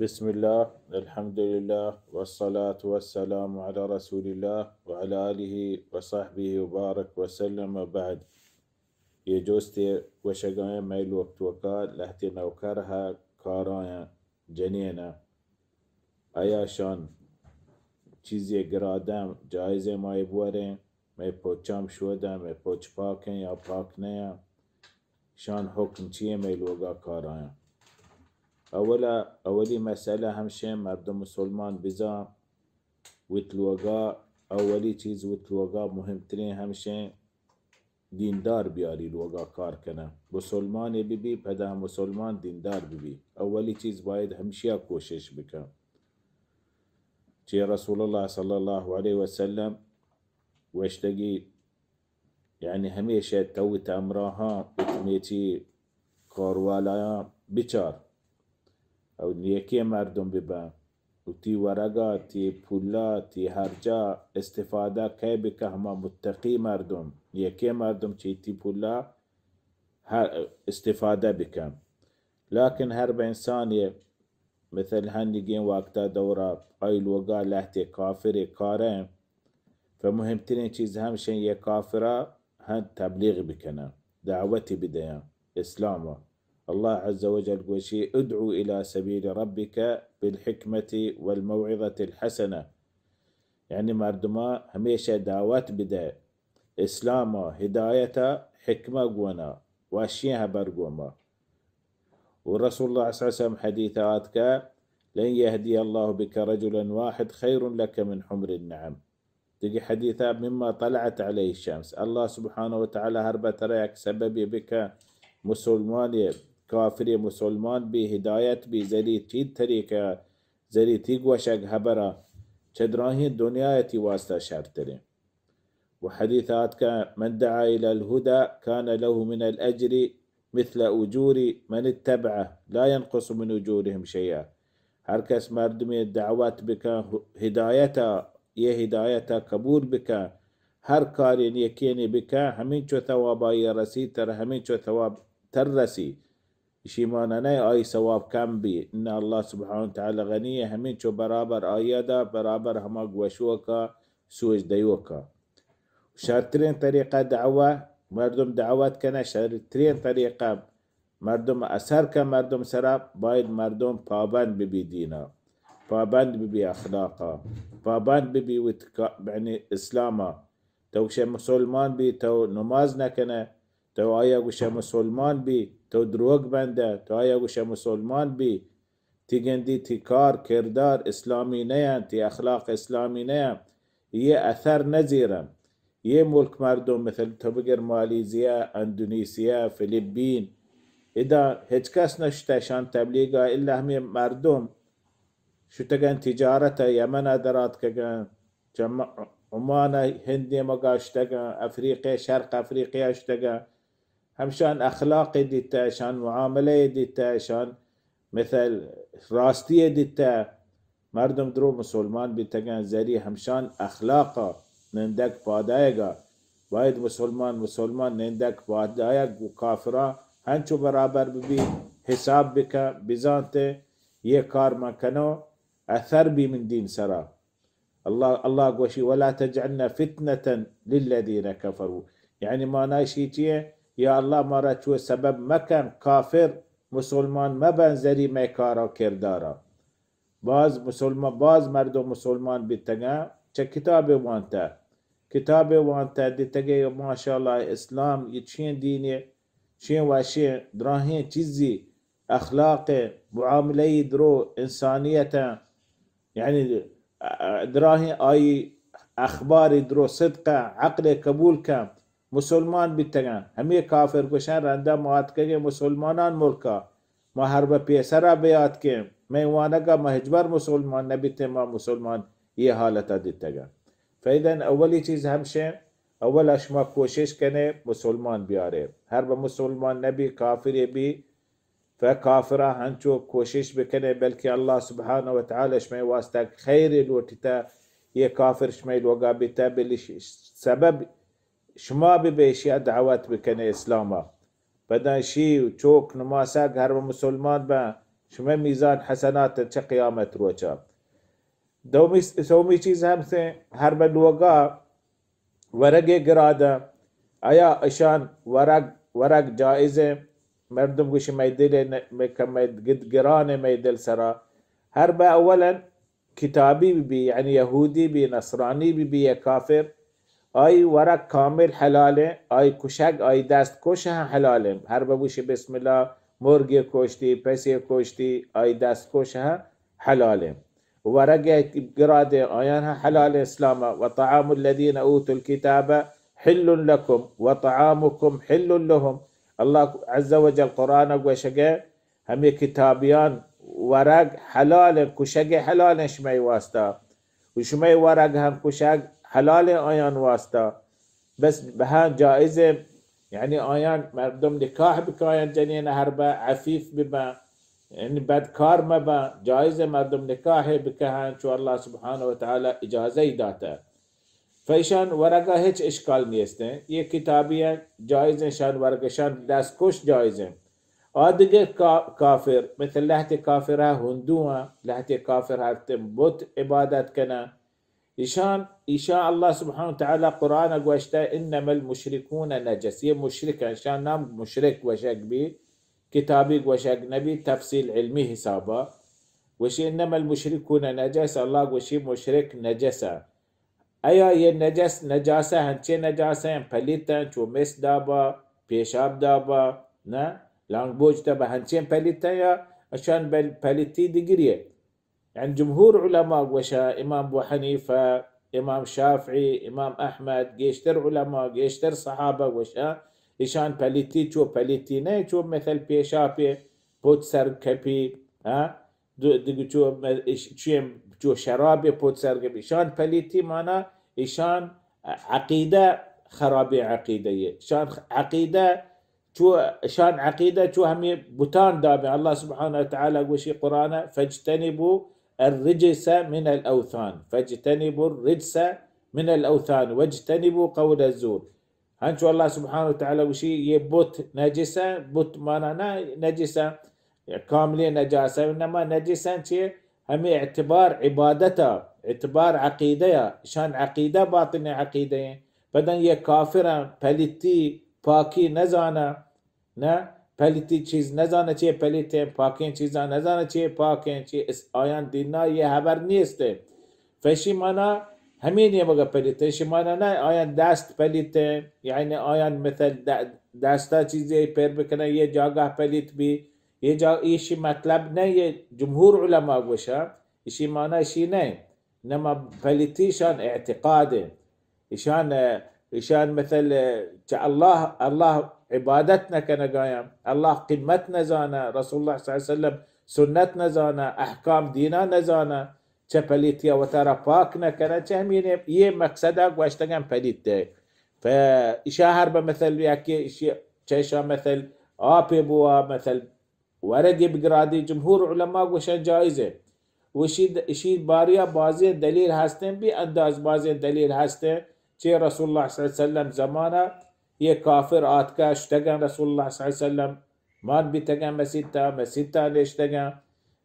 بسم الله، الحمد لله، والصلاة والسلام على رسول الله وعلى آله وصحبه وبارك وسلم وبعد. یہ جوست ءِ گوشگاں، مئے لوگ توکا لہتے نوکر ءَ، کارایاں، جنین ءَ، آیا شان چیزے گراداں، جائزیں ما اے بوریں، مئے پوچاں شوداں، مئے پوچ پاکیں یا پاک نیاں، شان حکم چیئے مئے لوگا کارایاں؟ اولا، اولی مسئلہ ہمشیں، مردم مسلمان بزاں وت لوگا، اولی چیز وت لوگا مہمترین ہمشیں، دیندار بیاری لوگا کار کناں، مسلمانے ببی، پدا مسلمان دیندار ببی. اولی چیز باید ہمشیا کوشش بکن. چہ رسول اللہ صلی اللہ علیہ وسلم گوشتگی، یعنی ہمیشہ تو وت ہمراہاں، وت میچی کاروالایاں بچار، او نیکیں مردم ببن، و تی ورگا، تی پولا، تی ہرجا استفادہ کئے بکن؟ ہما متقی مردم، نیکیں مردم چہ تی پولا ہر استفادہ بکن. لیکن ہر بہ انسانے، مثل ہنیگیں وقتا دورا آئی لوگا لہتے کافرے کاریں، فمہمترین چیز ہمشیں یہ کافرا ہن تبلیغ بکنن، دعوتی بدیاں اسلاما. اللہ عز وجل گوشی: ادع الی سبیل ربک بالحکمة والموعظة الحسنة، یعنی مردما ہمیشہ دعوت بدے اسلاما، ہدایتا، حکمہ گونا، واشیں ہبر گوما. و رسول اللہ صلی اللہ علیہ وسلم حدیث آتکا: لن یهدی اللہ بک رجلا واحد خیر لک من حمر النعم. دگہ حدیثا: مما طلعت علیہ الشمس. اللہ سبحانہ و تعالی ہر بہ ترا یک سببی بکن، مسلمان، کافر مسلمان بی، ہدایت بی، زری چیت طریقہ، زری تی گوشگ ہبرا، چہ دراہیں دنیا تی واسطہ شرتریں. و حدیث آتکا: من دعا الی الهدى كان له من الاجر مثل اجور من اتبعه لا ينقص من اجورهم شيئا. ہر کس مردمے دعوت بکن ہدایتا، یہ ہدایتا قبول بکن، ہر کارے نیکینے بکن، ہمینچو ثواب آئی رسی، تر ہمینچو ثواب تر رسی. اشی مانا نہ آئی ثواب کم بی، نہ، اللہ سبحانہ و تعالی غنی، ہمینچو برابر آئی دا، برابر ہما گوشوکا، سوج دیوکا. شرترین طریقہ دعوہ، مردم دعوت کنہ، شرترین طریقہ مردم اثر کن مردم سرا، باید مردم پابند ببی دینا، پابند ببی اخلاقا، پابند ببی وت کا-، یعنی اسلاما. تو گوشے مسلمان بی، تو نماز نکنہ، تو آیا گوشہ مسلمان بی، تو دروگ بندہ، تو آیا گوشہ مسلمان بی، تی گندی تی کار کردار اسلامی نیاں، تی اخلاق اسلامی نیاں، یہ اثر نزیرن. یہ ملک مردم، مثل تو بگر مالیزیا، اندونیسیا، فلپین، ادا ہچ کس نشتہ شان تبلیغا، الا ہمیں مردم شتگن تجارت، یمن دراتکگن، چہ م-، عمان ء ہند نیمگا شتگاں، افریقہ، شرق افریقہ ء شتگاں، ہمشان اخلاق دیتہ، شان معاملہ دیتہ، شان مثل راستی دیتہ، مردم درو مسلمان بیتگاں، زری ہمشان اخلاق نندگ پادایگا باید مسلمان، مسلمان نندگ پادایگ و کافراں ہنچو برابر ببی، حساب بکن، بزانتے یہ کار من کنو، اثر بی من دین سرا. اللہ، اللہ گوشی: ولا تجعلنا فتنة للذین کفروا. یعنی معنی شی چیئے؟ یا اللہ مارا چو سبب مکن کافر مسلمان مبن زری مئے کارا کردارا. باز مسلمان، باز مردم مسلمان بیتگاں چہ کتاب وانتا، کتاب وانتا دیتگے ماشاءاللہ اسلام یہ چین دینی، چین واشی دراہیں چیزی اخلاق، معاملہ درو، انسانیت، یعنی، ا-، ا-، دراہیں آئی اخبار درو صدق، عقل قبول کن، مسلمان بیتگاں. ہمیں کافر گوشن رندا ما آتکگیں مسلمانان ملکا، ما ہر بہ پیسرا بیاتکیں، مئے وانگا ما ہچبر مسلمان نبیتیں، ما مسلمان یہ حالتا دیتگاں. فیدن اولی چیز ہمشیں، اولا شما کوشش کنے مسلمان بیارے، ہر بہ مسلمان نبی، کافرے بی، فہ کافرا ہنچو کوشش بکنے، بلکہ اللہ سبحانہ و تعالی شمئے واسطہ خیر لوٹیتا، یہ کافر شمئے لوگا بیتا، بلی ش-، سبب شما ببے اشیا دعوت بکنے اسلاما. پدا شی چوک نماسگ ہر مسلمان بہ، شمئے میزان حسنات چہ قیامت روچا۔ دومی، سومی چیز ہم سے، ہر بہ لوگا ورگے گرادہ، آیا اشان ورگ، ورگ جائز ہے؟ مردم گوشی مئے دل ہے، مئے کم، مئے گد گران ہے مئے دل سرا۔ ہر بہ اولاً کتابی بی، یعنی یہودی بی، نصرانی بی، بی یا کافر، آئی ورگ کامل حلال ہیں، آئی کشگ، آئی دست کش ہم حلال ہیں۔ ہر بگوشی بسم اللہ، مرگی کشتی، پسی کشتی، آئی دست کش ہم حلال ہیں۔ ورگ گراد آیان ہم حلال ہیں اسلام۔ وطعام الذين أوتوا الكتاب حل لكم وطعامكم حل لهم۔ اللہ عز و جل قرآن گوشگے، ہمے کتابیان ورگ حلال ہیں، کشگ حلال ہیں شمئے واسطہ۔ و شمئے ورگ ہم کشگ حلال ہیں آیان واسطہ۔ بس بہاں جائز ہیں، یعنی آیان مردم نکاح بکاین جنین ہر بہ عفیف ببن، یعنی بدکار مبن، جائز ہیں مردم نکاح بکہن، چو اللہ سبحانہ و تعالی اجازہ ہی داتا۔ فیشان ورگا ہچ اشکال نیستیں۔ یہ کتابی ہیں، جائز ہیں، شان ورگشان دست کش جائز ہیں۔ آدگہ کا-، کافر، مثل لہتے کافر ہے ہندو ہیں، لہتے کافر ہر تم بت عبادت کنن۔ ایشان، ایشان اللہ سبحانہ و تعالی قرآن گوشتہ، انما المشرکون نجس، یہ مشرک ہیں، شان نام مشرک گوشگ بی، کتابی گوشگ نبی، تفصیل علمی حسابا۔ گوشی انما المشرکون نجس، اللہ گوشی مشرک نجس ہے۔ ایا یہ نجس، نجاسہ ہنچے نجاسہ ہیں، پلیت ہیں، چو مس دابا، پیشاب دابا، نہ، لانگ بوج دابا ہنچیں پلیت ہیں یا اشان بل-، پلیتی دگری ہے؟ یعنی جمہور علماء گوشا، امام ابو حنیفہ، امام شافعی، امام احمد، گیشتر علماء، گیشتر صحابہ گوشا، اشان پلیتی چو پلیتی نہیں، چو مثل پیشاب پہ پوت سر کپی، ہاں؟ دو-، دگہ چو، چویم چو شراب پوت سرگپ، ایشان پلیتی مانا ایشان عقیدہ خرابیں عقیدہ یہ۔ ایشان عقیدہ چو، ایشان عقیدہ چو ہمیں بتان دابیں۔ اللہ سبحانہ و تعالی گوشی قرآن، فاجتنبوا الرجس من الاوثان، فاجتنبوا الرجس من الاوثان واجتنبوا قول الزور۔ ہنچو اللہ سبحانہ و تعالی گوشی، یہ بت نجس ہیں، بت مانا نہ نجس ہیں، کاملیں نجاس ہیں، نما نجس ہیں چے؟ ہمیں اعتبار عبادت، اعتبار عقیدہ، شان عقیدہ باطن عقیدہ ہیں۔ پدن یہ کافر ہیں، پلیتی، پاکی نزانا، نہ، پلیتی چیز نزانا چے پلیت ہیں، پاکیں چیزاں نزانا چے پاکیں، چے اس آیان دینا یہ حبر نیست ہے۔ فشی مانا ہمیں نیمگا پلیت ہیں، شی مانا نہ آیان دست پلیت ہیں، یعنی آیان مثل د-، دستا چیزے پر بکنن، یہ جاگہ پلیت بی، یہ جا-، ایشی مطلب نہ، یہ جمہور علماء گوشا، ایشی مانا ایشی نہ، نما پلیتی شان اعتقاد ہے۔ ایشان، ایشان مثل چہ اللہ، اللہ عبادت نہ کنگایاں، اللہ قیمت نہ زانا، رسول اللہ صلی اللہ علیہ وسلم سنت نہ زانا، احکام دینا نہ زانا، چہ پلیتیا وتارا پاک نہ کنن، چہ ہمیں یہ مقصد گوشتگن پلیت ہے۔ ف ایشا ہر بہ مثل یکی ایشی چہ ایشا مثل آپے بوا، مثل ورگے بگرادی، جمہور علماء گوشن جائز ہے۔ و اشی، اشی باریا بازیں دلیل ہستیں، بی انداز بازیں دلیل ہستیں، چہ رسول اللہ صلی اللہ علیہ وسلم زمانہ یہ کافر آتکا شتگن رسول اللہ صلی اللہ علیہ وسلم مان بیتگن مسیتا، مسیتا نشتگن،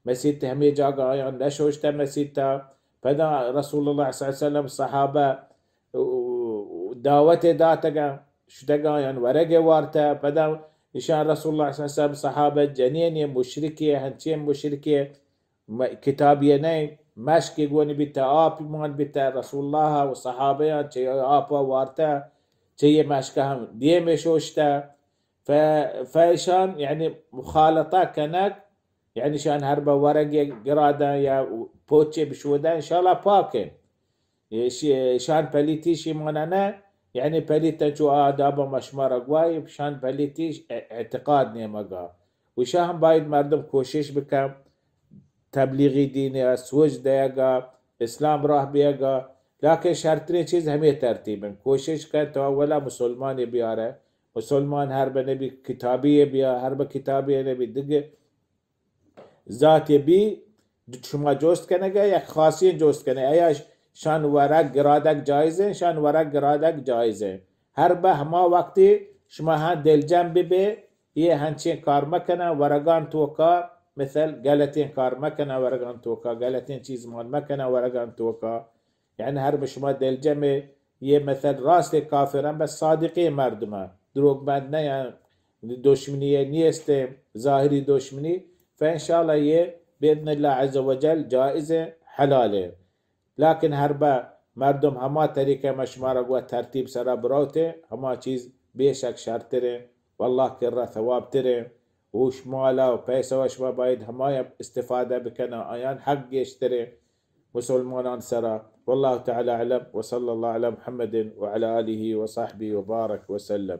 مسیت ہمیں جاگہ آیان نشوشتہ مسیتا۔ پدا رسول اللہ صلی اللہ علیہ وسلم صحابہ دعوت داتگن، شتگایان ورگ وارتہ۔ پدا ایشان رسول اللہ صلی اللہ علیہ وسلم صحابہ جنین یہ مشرکی، ہنچین مشرکی، م-، کتابی نہیں، مشک گون بیتہ، آپ مان بیتہ، رسول اللہ و صحابیان چہ آپ وارتہ، چہ یہ مشک ہم دیم شوشتہ۔ ف-، فیشان یعنی مخالطہ کنگ، یعنی شان ہر بہ ورگ گرادن یا پوچے بشودن، انشاءاللہ پاکن۔ یہ ش-، شان پلیتی شی مانا نہ، یعنی پلیتن چو آداب مشمار گواہی، شان پلیتی ش-، اعتقاد نیمگا۔ و شاہ ہم باید مردم کوشش بکن، تبلیغی دین ء سوج دئیگ ء اسلام راہ بیگ ء، لکن شرتریں چیز ہمے ترتیب انت۔ کوشش کن تو اولا مسلمانے بیارئے، مسلمان ہر بہ نبی کتابی ء بیا، ہر بہ کتابی ء نبی دگہ ذاتے بی، شما جست کنگ ء یک خاصیں جست کنئے، آیا شان ورگ گرادگ جائز انت؟ شان ورگ گرادگ جائز انت۔ ہر بہ ہما وقتی شما ہاں دلجم ببے، یہ ہنچیں کار مکنن، ورگان توکا مثل غلطیں کار مکنہ ورگان توکا، غلطیں چیز مان مکنہ ورگان توکا۔ یعنی ہر شما دلجمے، یہ مثل راست کافران بس صادقیں مردمہ، دروگ بند نہ یا دشمنی نیست، ظاہری دشمنی، فانشاءاللہ یہ باذن اللہ عز وجل جائز، حلال۔ لکن ہر بہ مردم ہما طریقہ ما شمارا گوا ترتیب سرا بروتے، ہما چیز بے شک شرتریں، واللہ کرا ثوابتریں۔ ہوش مالا و پیسہ و شما باید ہمایا استفادہ بکنہ، آیان حق گیشتریں مسلمانان سرا۔ واللہ تعالی اعلم، وصلی اللہ علی محمد وعلی آلہ وصحبہ وبارک وسلم۔